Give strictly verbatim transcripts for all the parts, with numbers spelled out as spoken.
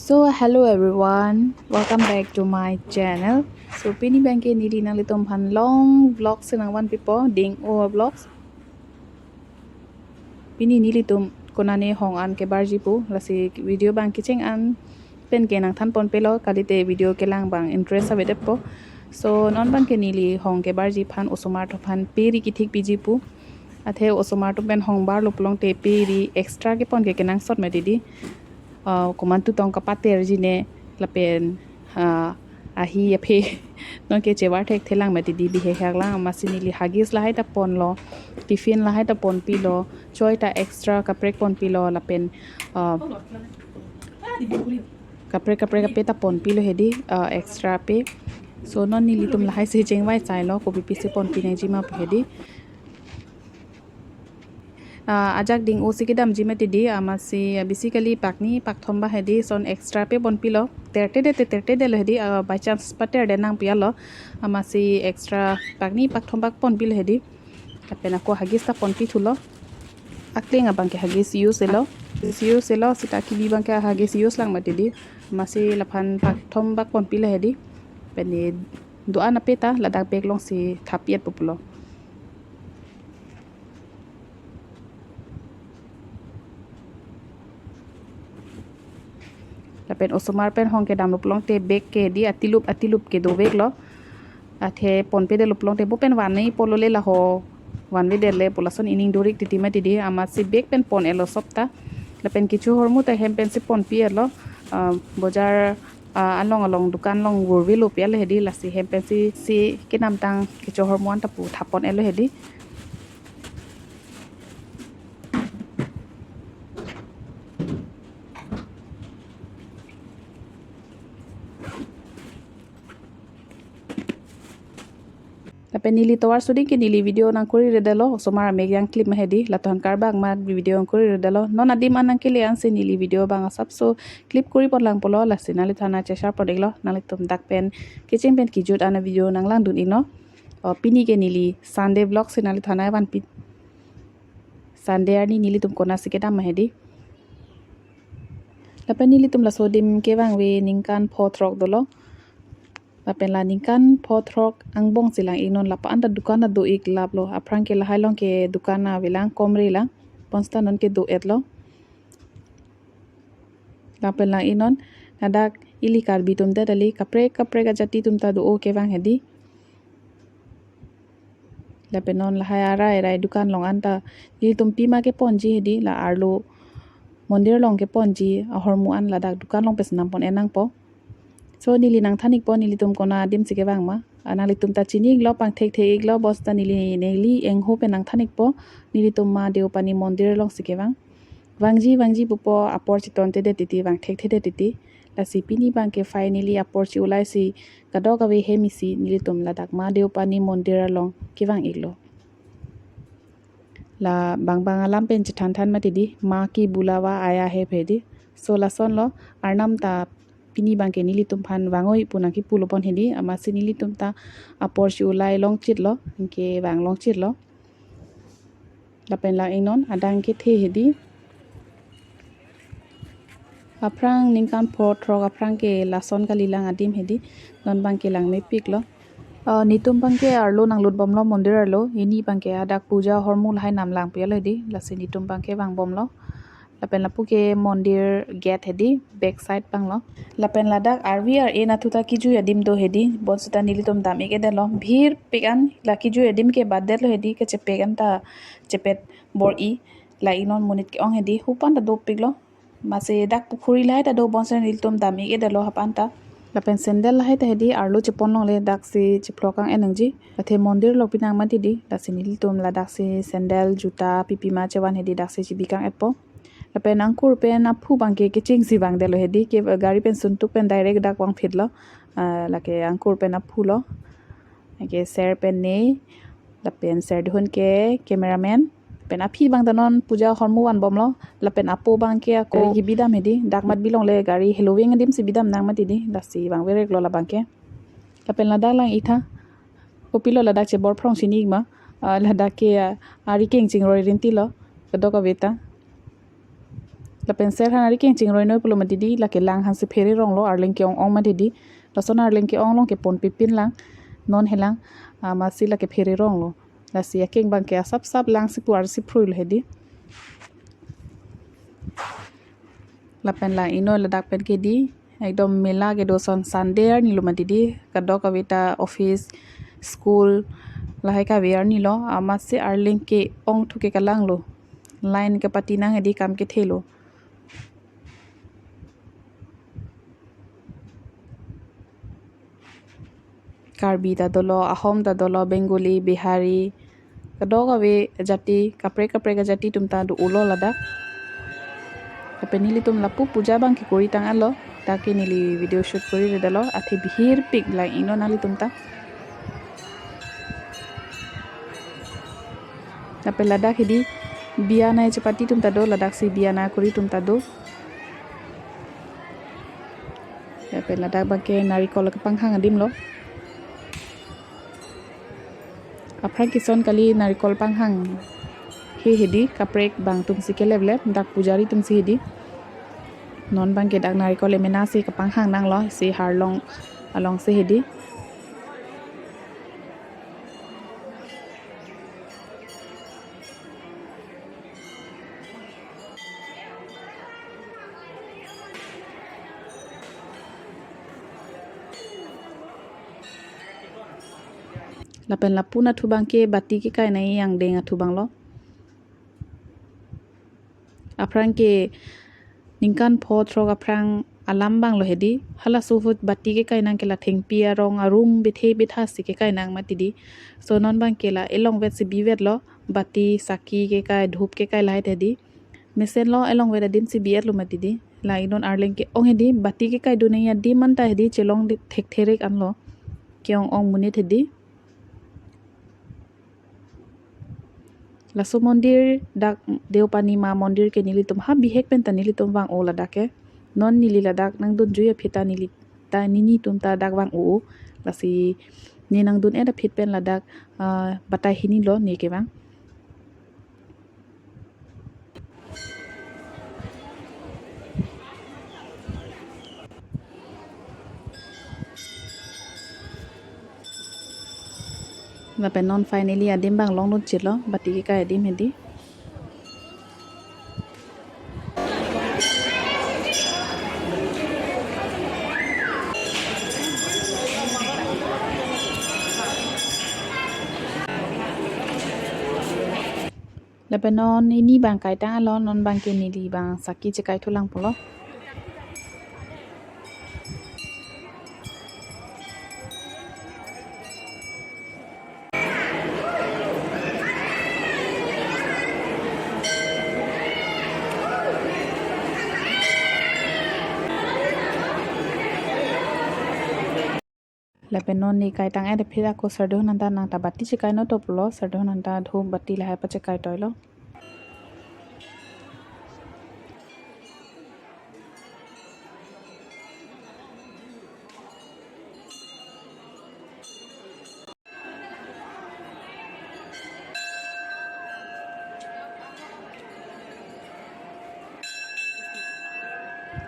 So, hello everyone, welcome back to my channel. So, pini abangke neli nanglitum aphan long vlog si nangvanpipo, ding-o vlogs. Pini nelitum konane hong an kebarji pu, lasi video abang kecheng an pen ke nangthanponpelo, kalite video kelang abang interest avedetpo. So, non abangke neli hong kebarji aphan osomar atum aphan pe ri kethik piji pu. Athe osomar atum pen hong barlo pulote pe ri extra kepon ke kenangsot mati di. Ah, komantu tong kapaterji ne lapen, ah, ahi aphe non ke chevar thekthelang mati di, bihek heklang. Amatsi neli Huggies lahai ta ponlo, tiffin lahai ta ponpilo, choi ta extra kaprek ponpilo lapen, ah, kaprek kaprek ape ta ponpilo hedi, ah, extra ape. So non nelitum lahai si chengvai chailo, kopi pisi ponpi nangji ma pu hedi. Ah, ajak ding-o si kedamji mati di, amatsi, ah, basically pakni pakthom bak hedi, son extra pe ponpilo, tertedet te tertedetlo hedi, ah, by chance paterdet nangpialo, amatsi extra pakni pakthom bak ponpilo hedi. Lapen ako Huggies ta ponpithulo. Akling abangke Huggies use-elo. Huggies use-elo, seta kebi abangke Huggies use lang mati di. Amatsi laphan pakthom bak ponpilo hedi. Pini do-an ape ta ladak bag alongsi thap-etpo pulo. Lapen osomar pen hong kedamlo pulote bag ke di atilup atilup ke doveklo. Athe ponpedetlo pulote bo pen van-i polo le laho vanvedetle pu lason ining dorik titi mati di, amatsi bag pen pon-etlo sopta. Lapen kecho ahormu ta hem pensi ponpi-etlo, ah, bojar, ah, along along dukan along gurvelo pi-etlo hedi, lasi hem pensi si kenamtang kecho ahormu an ta pu thap pon-etlo hedi. Lapen neli tovar suding ke neli video nangkuriredetlo, osomar amek jang clip ma hedi, latum karbak ma video nangkuriredetlo. Non adim an nangkele ansi neli video abang asapso clip kuri ponlang pulo, lasi nangliphan cheshare pon-iklo, nanglitum dak pen kecheng pen kejut an video nanglang dun-iklo. O, pini ke neli Sunday vlog si nangliphan vanpi. Sunday arni nelitum konasi kedam ma hedi. Lapen nelitum laso adim kevangve ningkan pho throk dolo. Lapen la ningkan pho throk angbong si lang-iknon, lapu-an ta dukan ta do-ik laplo. Aphrang ke lahai along ke dukan avelang, komre lang. Bonseta non ke do-etlo. Lapen lang-iknon, ladak ili Karbi atum det kali, kaprek kaprek ajati atum ta do-o kevang hedi. Lapen non lahai arai arai dukan along an ta nelitum pima keponji hedi, la arlo mondir along keponji ahormu an ladak dukan along pensi nam pon-et nangpo. So neli nangthan-ikpo nelitum kona adim si kevang ma. Ah, nanglitum ta chini-iklo, pangthekthek-iklo, bonseta neli neli engho pen nangthan-ikpo, nelitum Mahadev Pani mondir alongsi kevang. Vangji vangji pupo apor chitontedet titi, vangthekthedet titi. Lasi pini abangke finally apor chi-ulai si kadokave hem isi nelitum ladak Mahadev Pani mondir along kevang-iklo. La bang bang alam pen chethanthan mati di, maa ki bulawa aaya hai hedi. So lasonlo, Arnam ta pini abangke nelitum aphan vang-oi pu nangkepulo pon hedi, amatsi nelitum ta apor chi-ulai longchitlo, anke vang longchitlo. Lapen lang-iknon adang kethe hedi. Aphrang ningkan pho throk aphrang ke lason kalilang adim hedi, non abangke langmepiklo. Ah, nelitum abangke arlo nanglut bomlo mondir arlo, ili abangke hadak puja ahormu lahai nam langpi-etlo hedi, lasi nelitum abangke vangbomlo. Lapen lapu ke mondir gate hedi, back side abanglo. Lapen ladak arvi ar-e nathu ta kejui adim do hedi, bonseta nelitum dam-ik-edetlo. Bhir pik an la kejui adim ke baddetlo hedi, kechepek an ta chepet bor-i, la-iknon monit ke-ong hedi, hupan ta dopiklo. Amatsi dak pukhuri lahai ta do, bonseta nelitum dam-ik-edetlo hapan ta. Lapen sandal lahai ta hedi arlo chepon longle, daksi chiplok kang-en nangji. Athe mondir lok pinang mati di, daksi nelitum ladaksi sandal, juta, pipima chevan hedi daksi chibi kang-etpo. Lapen angkur pen aphu abangke kechengsi vangdetlo hedi, ke gari pen suntuk pen direct dak vangphitlo. Ah, lake angkur pen aphulo. Lake ser pen ne, lapen ser dihun ke cameraman. Lapen aphi abang ta non puja ahormu vanbomlo. Lapen apo abangke ako gari kebidam hedi, dak mat bilongle gari heloving adim si bidam nang mati di, daksi vangvereklo la abangke. Lapen ladak lang-iktha. Kopilo ladak chebor phrong chini-ik ma. Ah, ladak ke, ah, ari kengching roi rintilo. Kadokave ta. Lapen ser han ari keng chingroi noi pulo mati di, lake lang hansi phere ronglo, arleng ke-ong ong mati di. Lason arleng ke-ong along ke ponpipin lang, non helang, ah, amatsi lake phere ronglo. Lasi akeng abang ke asap sap langsi pu arsi phrui lo hedi. Lapen lang inoi ladak pen ke di, ekdom mela kedo ason Sunday arni lo mati di, kadokave ta office, school, lahai kave arni lo, amatsi arleng ke-ong thu ke kalang lo. Line kepati nang hedi, kam kethe lo. Karbi ta dolo, Ahom ta dolo, Bengali, Bihari, kadokave jati, kaprek kaprek ajati atum ta do-olo ladak. Lapen nelitum lapu puja abang ke kori tang-et lo, ta ke neli video shoot kori ri detlo, athe bihirpik lang inoi nanglitum ta. Lapen ladak hedi biya nai chepati atum ta do, ladaksi biya nai kori atum ta do. Lapen ladak abang ke narikol kepanghang adim lo. Aphrang kison kali narikol panghang he hedi, kaprek abang atumsi keleplep, dak pujari atumsi hedi. Non abang ke dak narikol emena si kepanghang nanglo, si harlong alongsi hedi. Lapen lapu-an athu abang ke bati kekai nangji angdeng athu abang lo. Aphrang ke ningkan pho throk aphrang alam abang lo hedi. Halaso ahut bati kekai nang ke la thengpi arong arum bethe betha si kekai nang mati di. So non abang ke la elongvet si bivet lo. Bati, saki kekai, dhup kekai lahai hedi. Mesen lo, elongvet adim si bi-et lo mati di. Lang inoi arleng ke-ong hedi, bati kekai do nangji adim anta hedi chelong di thekthe-ik anlo. Ke-ong ong monit hedi. Laso mondir dak Deopani ma mondir ke nelitum ha bihek pen ta nelitum vang-o ladak ke. Non neli ladak nangdunjui aphi ta neli ta nelitum ta dak vang-o. Lasi ne nangdun-et aphi pen ladak, ah, batai hini lo ne kevang. Lapen non finally adim abang longdun chitlo, bati kekai adim hedi. Lapen non neli abang kaitang-et lo, non abang ke neli abang saki chekai thulang pulo. Lapen non ne kaitang-et aphi ako sardon anta nang ta bati chekai nangtoplo, sardon anta dhup bati lahai pachekai toilo.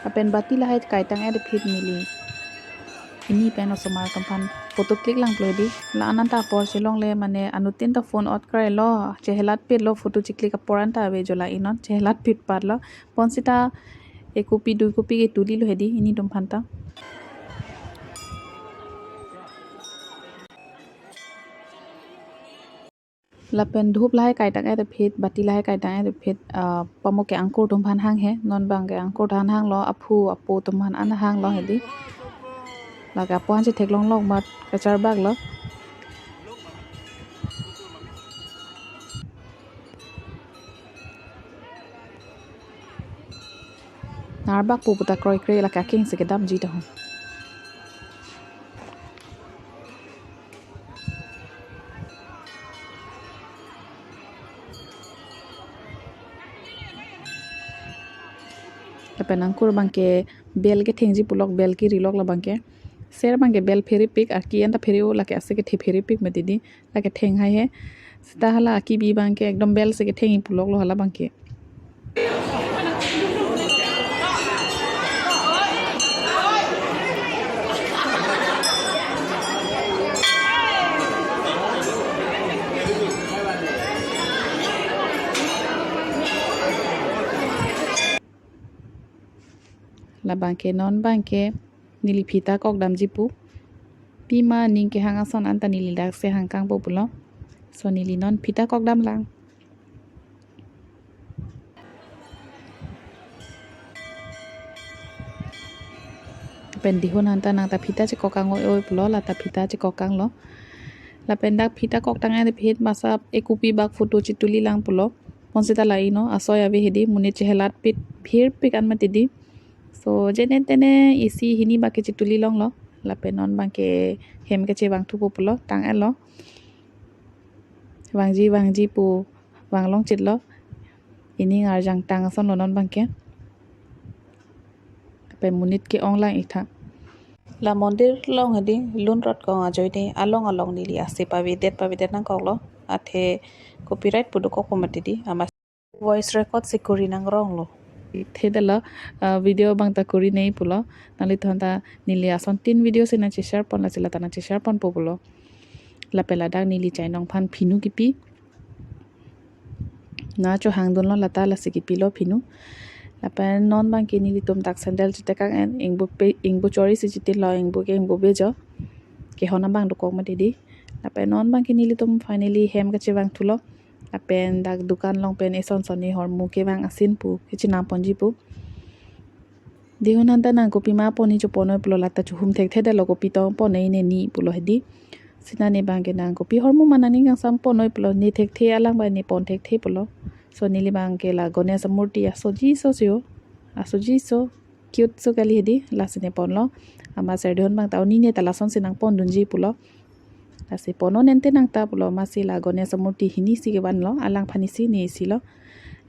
Lapen bati lahai kaitang-et aphi neli ini pen osomar atum aphan photo click lang pulo di. La-an anta apor chelongle mane anuttin ta phone ot krailo, chehelat pitlo, photo checlick apor anta ave jo, la inoi chehelat pit patlo. Pon sita ek kopi dui kopi ke tuli lo hedi ini atum aphan ta. Lapen dhup lahai kaitang-et aphi, bati lahai kaitang-et aphi, ah, pamo ke angkur atum aphan hang he, non abang ke angkur aphan hanglo, aphu apo atum aphan an hanglo hedi. Lake apo aphan si theklong lok mat kacharbak lo. Narbak pu puta kroikre, lake akeng si kedamji ta ho. Lapen angkur abang ke bel kethengji pulok, bel kiri lok labang ke. Ser abang ke bel pherepik, aki anta phere-o, lake ase kethe pherepik mati di, lake theng hai he. Sita hala akibi abang ke ekdom bel si kethengji pulok lo hala abang ke. Labangke non bangke neli phita kokdamji pu. Pima ning kehang ason anta neli daksi hangkangpo pulo. So neli non phita kokdam lang. Pen dihun anta nangta phita chekokang oi oi pulo, lata phita chekokanglo. Lapen dak phita koktang ante phit masa ekupi bak photo chetuli lang pulo. Bonsita la ino asoi ave hedi, monit chehelat pit bhir pik an mati di. So jene tene isi hini bak kechetuli longlo. Lapen non bangke hem kechevangthupo pulo, tang-etlo. Vangji vangji pu vanglong chitlo. Ining arjang tang asonlo non bangke. Pen monit ke-ong lang ik tha. La mondir long hedi, lun rot kong ajoine along along neli ase pavedet pavedet nangkoklo. Athe copyright pu dokokpo mati di, ama voice record si kuri nangronglo. Thedetlo, ah, video bangta kuri nei pulo. Nanglitum anta neli asontin video si nangcheshare pon, lasi lata nangcheshare ponpo pulo. Lapen ladak neli chainong aphan phinu kipi. Na chohangdunlo lata, lasi kipilo phinu. Lapen non bangke nelitum dak sandal chetekang en, ingbu pe, ingbu chori si chetinlo, ingbu ke ingbu bejo. Kehon abang dokok mati di. Lapen non bangke nelitum finally hem kechevangthulo. Lapen dak dukan along pen eson son ni hormu kevang asin pu kechenam ponji pu. Dihun anta nang kopima pon ni chopon noi pulo, lata chohum thekthedetlo, kopi tong pon nei ne ni pulo hedi. Sita ne bangke nang kopi hormu ma nangning kangsam pon noi pulo, ne thekthe alang ba ne pon thekthe pulo. So neli bangke la Ganesh murti asoji so sio. Asoji so cute so kali hedi, lasi ne ponlo. Ama sir dihun bangta o ne ne ta lasonsi nangpondunji pulo. Lasi ponnon ante nangta pulo, amatsi la Ganesh murti hini si kevanlo, alangphan isi ne isilo.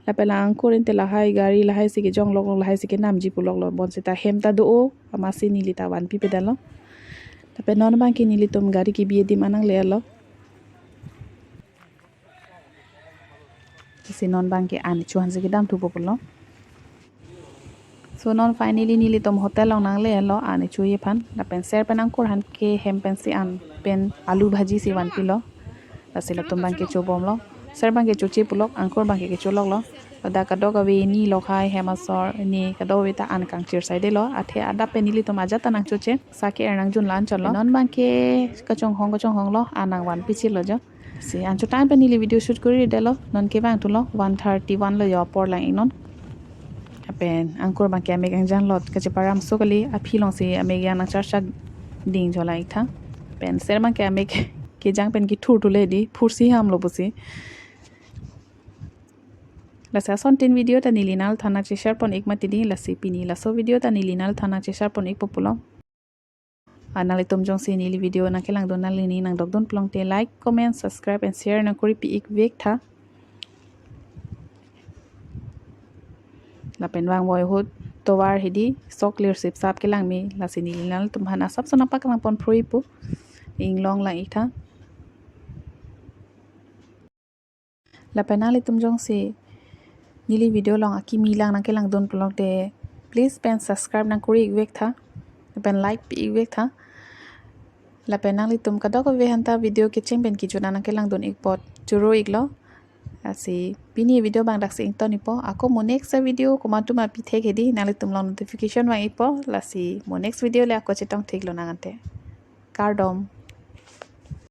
Lapen la angkur ante lahai gari lahai si kejonglok, lahai si kenamji puloklo. Bonsita hem ta do-o, amatsi neli ta vanpipedetlo. Lapen non bangke nelitum gari kebi adim an nangle-etlo. Lasi non bangke an echo aphansi kedamthupo pulo. So non finally nelitum hotel along nangle-etlo an echo aphan. Lapen sir pen angkur aphan ke hem pensi an pen alu bhaji si vanpilo. Lasi latum bangke chobomlo. Sir bangke choche pulok, angkur bangke kecholoklo. Ladak kadokave ni lokhai hem asor ni kadokave ta an kangchir saidelo. Athe adap pen nelitum ajat ta nangchoche. Sa ke-er nangjunlo an chotlo. Non bangke kachonghong kachonghonglo, an nangvanpichelo jo. Si an chotang pen neli video shoot kuridetlo, non kevangthulo, one thirty-one lo jo apor lang ik non. Lapen angkur bangke amek angjanlo, kacheparam so kali, aphi alongsi amek yang nangcharchak ding jo lang ik tha. Pen sir bangke amek kejang pen kethurthu le di, phursi hamlo pusi. Lasi asontin video ta neli nangliphan nangcheshare pon ik mati di, lasi pini laso video ta neli nangliphan nangcheshare pon ikpo pulo. Ah, nanglitum jongsi neli video nangkelangdun, nanglining nangdokdun pulote like, comment, subscribe and share nangkuripi ik vek tha. Lapen vangvoi ahut tovar hedi sok lir sip sap kelang me, lasi neli nanglitum aphan asap so nangpaklang pon phrui pu. Inglong lang ik tha. Lapen nanglitum jongsi neli video along akimi lang nangkelangdun pulote please pen subscribe nangkuri ik vek tha. Lapen like pi ik vek tha. Lapen nanglitum kadokave aphan ta video kecheng pen kejut an nangkelangdun ik apot choro iklo. Lasi pini video abang daksi ington ikpo. Ako mo next video komantu ma pithek hedi nanglitum along notification vang ikpo. Lasi mo next video le ako chetong theklo nang ante. Kardom.